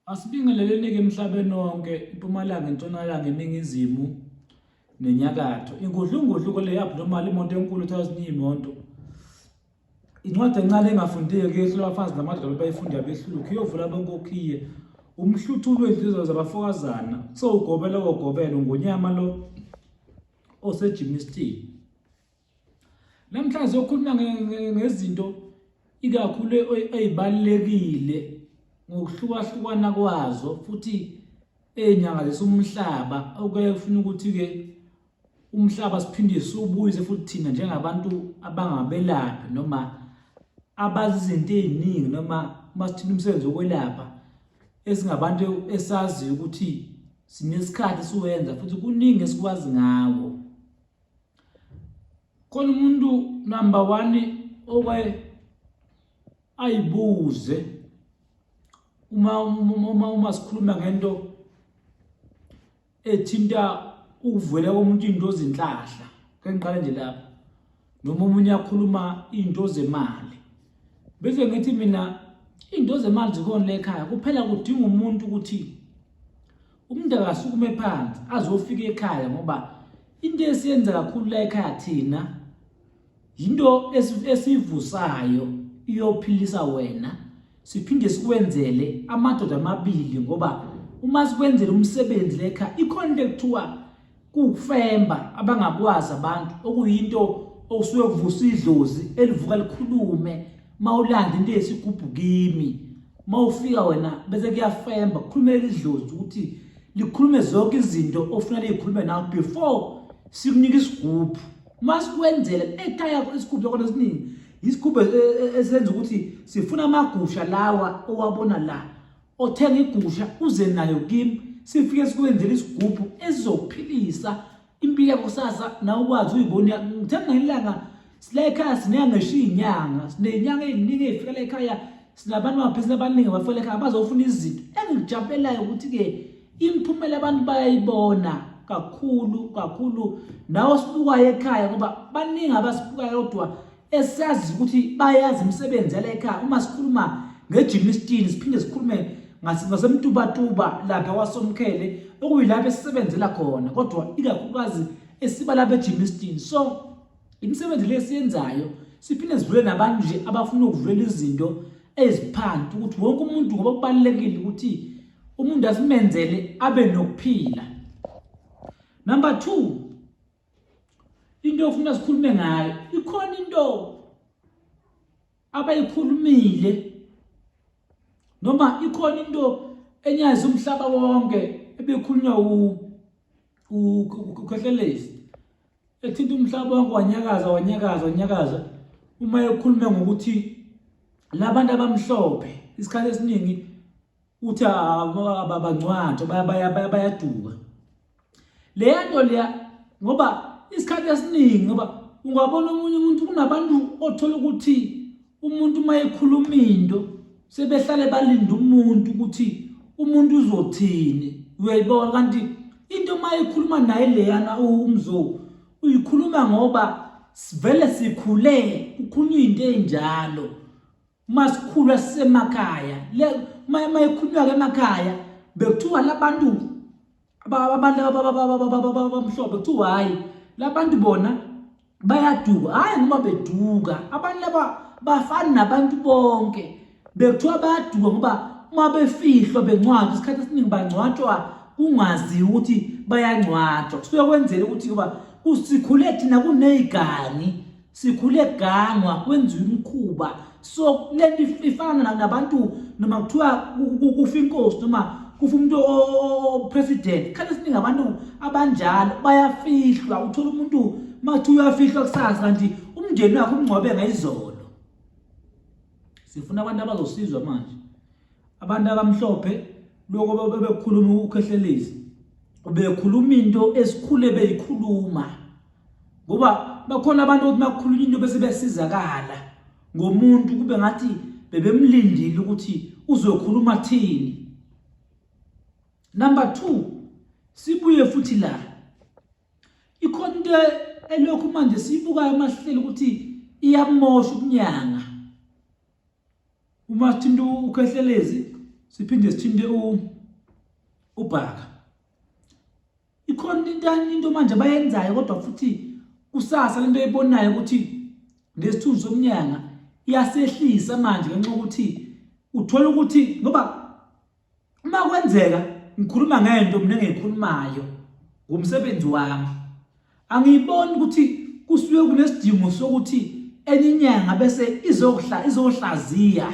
Asibingeleleni-ke emhlabeni wonke, impumalanga, intshonalanga, iningizimu nenyakatho. Ingudlungudlu kule abnormal imoto enkulu ethatha ezinye iy'moto. Incwadi encane engafundeki yehlula abafazi namadoda bayifunda behlulukhe iyovula bonke okhiye. Umhluthulo wezinhliziyo zabafokazana sewugobela wogobela ungonyama lo oseJimiston. Namhlanje sizokhuluma ngezinto ikakhulu ezibalulekile ngokuhlukahlukana kwazo futhi ezinyakazisa umhlaba okuyaye kufuna ukuthi-ke umhlaba siphinde siwubuyise futhi thina njengabantu abangabelaphi noma abazi izinto ey'ningi noma uma sithinta umsebenzi wokwelapha esingabantu esaziyo ukuthi sinesikhathi siwenza futhi kuningi esikwazi ngawo. Khona umuntu number 1 okwaye ayibuze uma sikhuluma ngento ethinta ukuvela komuntu into zinhlahla ke ngiqale nje lapho noma omunye akhuluma into zemali bese ngithi mina into zemali zikhona la ekhaya kuphela kudinga umuntu ukuthi umuntu akasukume phansi azofika ekhaya ngoba into esiyenza kakhulu la ekhaya thina yinto esivusayo iyophilisa wena siphinde sikwenzele amadoda amabili ngoba uma sikwenzela umsebenzi la ekhaya ikhona into ekuthiwa kuwukufemba abangakwazi abantu okuyinto okusuke kuvusa idlozi elivuka likhulume mawulanda into eyisigubhu kimi mawufika wena bese kuyafemba kukhulumela idlozi ukuthi likhulume zonke izinto ofuna liyikhulume nawe before sikunika isigubhu uma sikwenzela ekhaya isigubhu sakhona esiningi isigubhu e, e, esenza ukuthi sifuna amagusha lawa owabona la othenga igusha uze nayo kimi sifike sikwenzele isigubhu esizokuphilisa impilo yakho kusasa nawe ukwazi uyibona ngithe ngelanga sila ekhaya sineya ngisho iy'nyanga siney'nyanga ey'ningi ey'fikela ekhaya sinabantu bamaphesenti abaningi abafela ekhaya bazofuna izinto engikujabulelayo ukuthi-ke imiphumela abantu bayayibona kakhulu kakhulu nawe sibukayo ekhaya ngoba baningi abasibukayo kodwa esazi ukuthi bayazi imisebenzi yala ekhaya uma sikhuluma ngejimistini siphinde sikhulume ngasemtubatuba lapha kwasomkhele okuyilapho esisebenzela khona kodwa ikakhulukazi esiba lapha ejimistini so imisebenzi le esiyenzayo siphinde sivule nabantu nje abafuna ukuvulela izinto eziphansi ukuthi wonke umuntu ngoba kubalulekile ukuthi umuntu asimenzele abe nokuphila number 2 into ofuna sikhulume ngayo ikhona into abayikhulumile noma ikhona into enyazi umhlaba wonke ebikhulunywa uKhehlelezi ethinta umhlaba wonke wanyakaza wanyakaza wanyakaza uma ekhulume ngokuthi labantu abamhlophe isikhathi esiningi uthi abangcwatshwa bayaduka leya nto leya ngoba isikhathi esiningi ngoba ungabona omunye umuntu kunabantu othola ukuthi umuntu uma ekhuluma into sebehlale balinde umuntu ukuthi umuntu uzothini uyayibona kanti into uma ekhuluma naye leyana umzo uyikhuluma ngoba sivele sikhule kukhulunywa into enjalo uma sikhula sisemakhaya le uma ekhulunywa-ke emakhaya bekuthiwa labantu abantu abamhlophe kuthiwa hhayi labantu bona bayaduka hhayi noma beduka abantu laba bafani nabantu bonke bekuthiwa bayaduka ngoba uma befihlwa bengcwatshwa isikhathi esiningi bangcwatshwa kungaziwa ukuthi bayangcwatshwa kusuke kwenzela ukuthi kuba sikhule thina kuney'gani sikhule gangwa kwenziwa imikhuba so lento ifana nabantu noma kuthiwa kufa inkosi noma kufa umuntu opresident khathi esiningi abantu abanjalo bayafihlwa uthola umuntu uma kuthiwa uyafihlwa kusasa kanti umndeni wakhe umngcwabe ngayizolo sifuna abantu abazosizwa manje abantu abamhlophe lokho bebekhuluma ukhehlelezi ubekhuluma into esikhule beyikhuluma ngoba bakhona abantu ukuthi makukhulunywa into bese besizakala ngomuntu kube ngathi bebemlindile ukuthi uzokhuluma thini number 2 sibuye futhi la ikhona into elokhu manje siyibukayo amahlelo ukuthi iyamosha ukunyanga uma sithinta ukhehlelezi Siphinde sithinte uBhaka. Ikhona into into manje abayenzayo kodwa futhi kusasa lento eyibonayo ukuthi lesithunzi somnyanga iyasehlisa manje ngenxa yokuthi uthola ukuthi ngoba uma kwenzeka ngikhuluma ngento mina engiyikhulumayo ngomsebenzi wami angiyiboni ukuthi kusuke kunesidingo sokuthi enye inyanga bese izohla izohlaziya.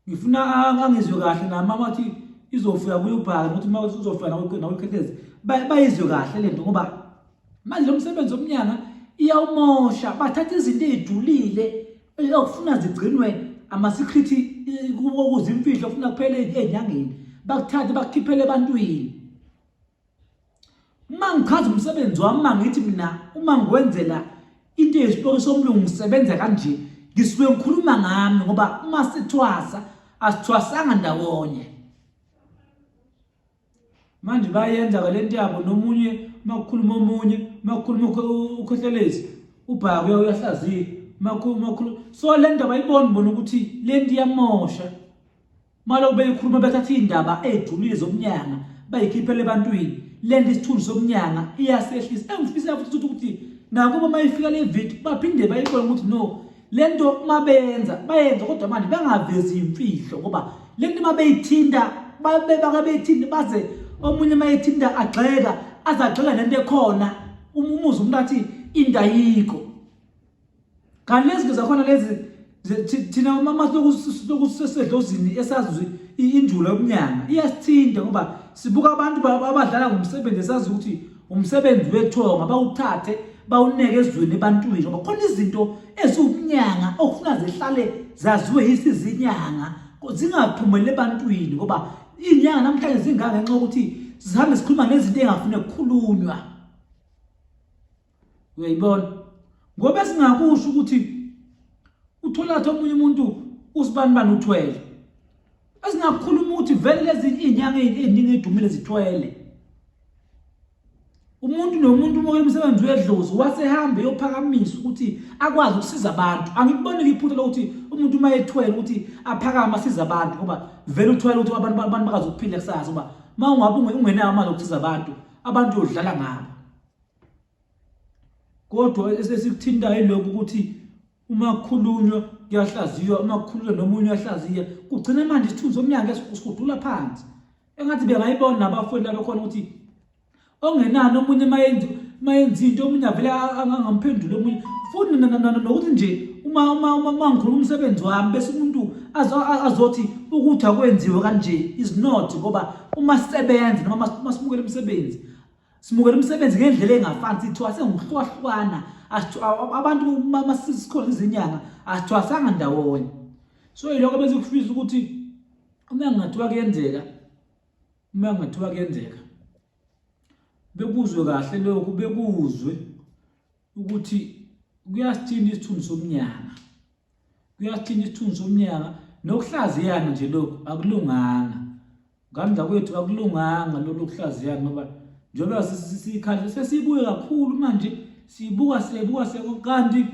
Ngifuna angizwe kahle nami uma athi izofika kuyobhaka ukuthi uma uzofika nakwikhehlezi bayizwe kahle le nto ngoba manje lo msebenzi omnyanga iyawumosha. Bathatha izinto ey'julile okufuna zigcinwe amasikrithi okuzimfihlo okufuna kuphele ey'nyangeni, bakuthathe bakukhiphele ebantwini. Uma ngichaza umsebenzi wami, uma ngithi mina uma ngiwenzela into eyisipoki somlungu ngisebenza kanje, ngisuke ngikhuluma ngami ngoba uma sithwasa asithwasanga ndawonye. Manje bayenza-ke le nto yabo nomunye uma kukhuluma omunye, uma kukhuluma uKhehlelezi ubhaka uyahlaziya, uma kukhuluma so le nto abayiboni bona ukuthi le nto iyamosha. Malokhu beyikhuluma bethatha iy'ndaba ey'julile zomnyanga bayikhiphele ebantwini. Le nto isithunzi somnyanga iyasehlisa. Engifisa futhi ukuthi nakubo uma ifika le video baphinde bayibone ukuthi no le nto uma beyenza bayenza kodwa manje bangavezi imfihlo ngoba le nto uma beyithinta bake beyithinta baze omunye uma ethinta agxeka aze agxeka nento ekhona umuze umuntu athi into ayikho. Kanti lezi zinto zakhona lezi thina uma siloku sisesedlozini esazi injulo yomnyanga iyasithinta ngoba sibuka abantu abadlala ngomsebenzi esazi ukuthi umsebenzi wethonga bawuthathe bawuneke ezweni ebantwini ngoba khona izinto eziwumnyanga okufuna zihlale zaziwe yisizinyanga zingaphumeli ebantwini ngoba iy'nyanga namhlanje zingaka ngenxa yokuthi zihambe zikhuluma ngezinto ey'ngafune kukhulunywa. Uyayibona? Ngoba singakusho ukuthi uthola omunye umuntu usibani bani uthwele. Esingakukhuluma ukuthi vele lezi izinyanga eziningi edumile zithwele. Umuntu nomuntu uma umsebenzi wedlozi wasehambe eyophakamisa ukuthi akwazi ukusiza abantu. Angikuboni iphutha lokuthi umuntu uma ethwele ukuthi aphakame asize abantu ngoba vele uthwele ukuthi abantu abantu bakazi ukuphila kusasa ngoba uma ungabe ungenayo amali okusiza abantu, abantu uyodlala ngabo. Kodwa esikuthintayo ilokhu ukuthi uma kukhulunywa kuyahlaziywa, uma kukhulunywa nomunye uyahlaziya, kugcina manje isithunzi somnyango esihudula phansi. Engathi bengayibona nabafowethu labekhona ukuthi ongenani omunye mayenza into omunye avele angamphenduli omunye futhi nokuthi nje uma uma uma uma ngikhuluma umsebenzi wami bese umuntu azothi ukuthi akwenziwe kanje is not ngoba uma sisebenza noma uma simukela umsebenzi Simukela umsebenzi ngendlela engafani, sithwase ngokuhlukahlukana. Abantu uma sikhona izinyanga asithwasanga ndawonye. So yilokho bese kufisa ukuthi uma kungathiwa kuyenzeka, uma kungathiwa kuyenzeka bekuzwe kahle lokhu, bekuzwe ukuthi kuyasithinta isithunzi somnyanga. Kuyasithinta isithunzi somnyanga nokuhlaziyana nje lokhu akulunganga. Ngane zakwethu akulunganga lolu kuhlaziyana ngoba njengoba sikhathi sesibuye kakhulu manje sibuka sibuka kanti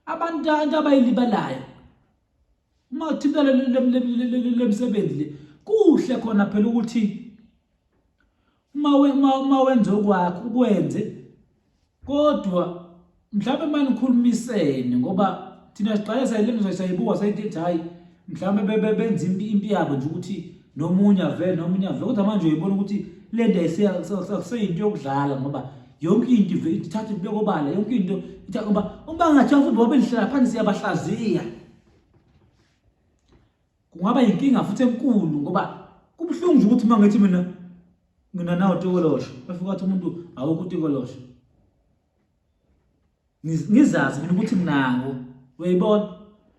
abantu into abayilibalayo uma uthinta le msebenzi le kuhle khona phela ukuthi uma wenza okwakho ukwenze kodwa mhlawumbe uma nikhulumisene ngoba thina siqale sayilenza sayibuka sayithi hayi mhlawumbe benza impi impi yabo nje ukuthi nomunye avele nomunye avele kodwa manje uyibona ukuthi le nto akuseyinto yokudlala ngoba yonke into ithatha ibeke obala yonke into ngoba uma ngathiwa futhi ngoba benihlala phansi siyabahlaziya kungaba yinkinga futhi enkulu ngoba kubuhlungu nje ukuthi uma ngithi mina mina nawo tikoloshe bafika athi umuntu awukho utikoloshe ngizazi mina ukuthi nginawo uyayibona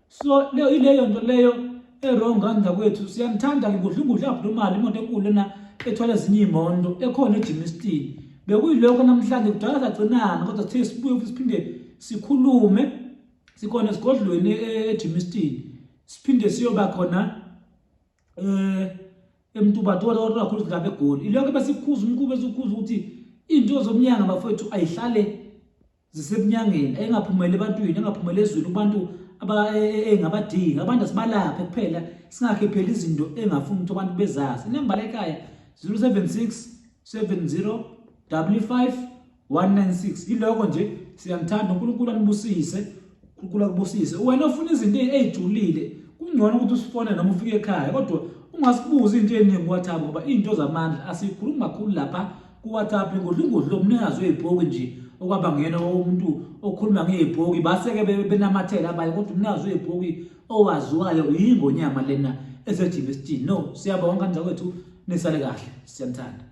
so leyo ileyo nto leyo erong ngandla kwethu siyanithanda ke kudla ukudla abnormal imoto enkulu lena ethwala ezinye iy'moto ekhona ejimistini bekuyilokho namhlanje kudala sagcinana kodwa sithe sibuye futhi siphinde sikhulume sikhona esigodlweni ejimistini siphinde siyoba khona eh eMtuba kodwa kakhulu sidlala eGoli ilokho besikhuza umkhuba esikhuza ukuthi into zomnyanga bafowethu ayihlale zisebunyangeni engaphumeli ebantwini engaphumeli ezweni kubantu engabadinga abantu asibalaphe kuphela singakhipheli izinto engafuni ukuthi abantu bezazi. Inamba lekhaya 076 70 55 196. Iloko nje, siyanithanda, uNkulunkulu anibusise, uNkulunkulu akubusise. Wena ofuna izinto ezijulile kungcono ukuthi usifone noma ufike ekhaya, kodwa ungasibuzi into eningi ku-WhatsApp ngoba izinto zamandla asiyikhulumi kakhulu lapha ku-WhatsApp. Ingodla ingodla umnikazi wey'bhoki nje okwaba nguyena umuntu okhuluma ngey'bhoki baseke benamathela abanye, kodwa umnikazi wey'bhoki owaziwayo yingonyama lena esejimesitini. No, siyabonga kanjalo kwethu, nisale kahle, siyanithanda.